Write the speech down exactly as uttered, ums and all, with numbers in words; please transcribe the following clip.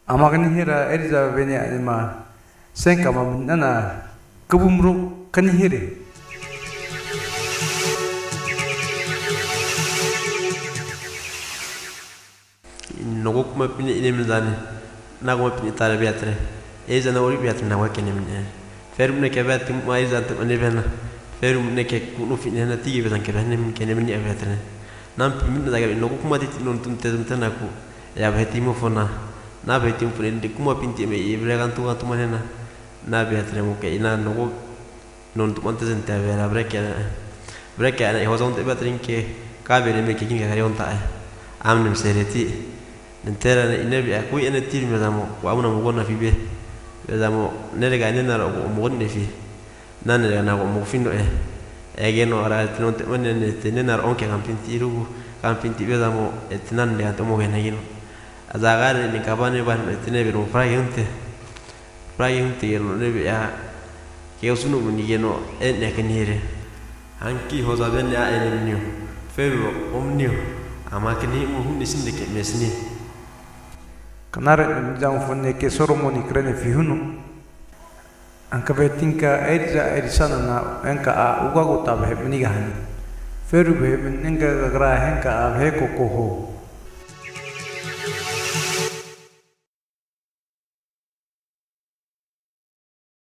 Ama knihera eri'za venia'nema senkama mani'nana kavumro knihere. Mago kumapine ine mnazane, ana kumapine tare veatre, e'izana ori veatre nagoke nemni'e. Feru mneke vea timuma erizante'ma neviana, feru mneke ku'nofi nehana tige vezanke vahe nemanke nemni'a veatre. Anampi mani'nazageno mago kumateti nontu ante zmantenaku, ea vahetimofona, ana vahetimofo nenri kumapinti me'i avare kantu kantuma nena, ana veatre magoke ina mago nontu'ma antezantea vea avreke'ane, avreke'ane hoza onte vea atrinke kavere meke kini kagare onta'e. Amne msereti. Nantera ne'ine ve'a kui'ene tiri mezamo, ku'amna magonafi ve. Vezamo nerga nenaro mago nefi. Ana nerga nago magafino'e. Egeno ara tinonte'ma nene tenena onke kampinti irugu, kampinti vezamo etina negante omogenagino. Azagare nenkava nevano etine veno frage hunte. Frage huntegeno neve'a ke osuno manigeno e'nea knihere. Hanki hoza vene a'ene manio, feru omanio, ama knimo hu'nesineke mesnie. Knare Anumzamofo neke Solomoni krenefi huno, hankavetinka eri'za erisanana henka'a ugagota vahe manigahane. Feru vahe mani'nenka kagra henka'a vahe kokoho.